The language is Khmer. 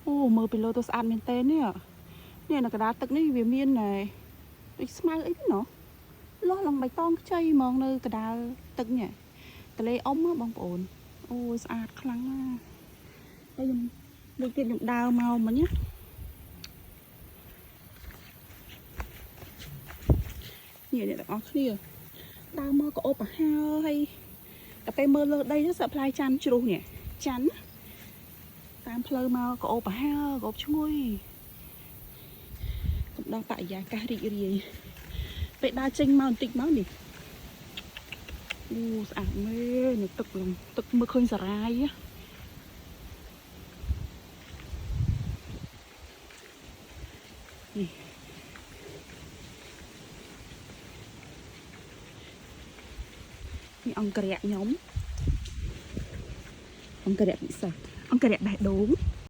អូមើលពីលើទៅស្អាតមែនតើនេះនេះនៅកណ្ដាលទឹកនេះវាមានណែដូចស្មៅអីហ្នឹងណោះលាស់ឡើងបៃតងខ្ចីហ្មងនៅកណ្ដាលទឹកនេះទន្លេអ៊ំហ៎បងប្អូនអូយស្អាតខ្លាំងណាស់ហើយខ្ញុំមួយទៀតខ្ញុំដើរមកមិញណានេះអ្នកទាំងអស់គ្នាដើរមកក៏អូបប្រហើហើយតែពេលមើលលើដីទៅសឹកផ្លែច័ន្ទជ្រុះនេះច័ន្ទណាតាមផ្លូវមកក៏អូបប្រហើក៏អូបឈ្ងុយកំដៅបរិយាកាសរីករាយពេលដើរចេញមកបន្តិចមកនេះអូស្អាតមែននៅទឹកលំទឹកមើលឃើញសារាយណានេះនេះអង្គរៈខ្ញុំអង្គរៈពិសេសអង្គរៈបេះដូង។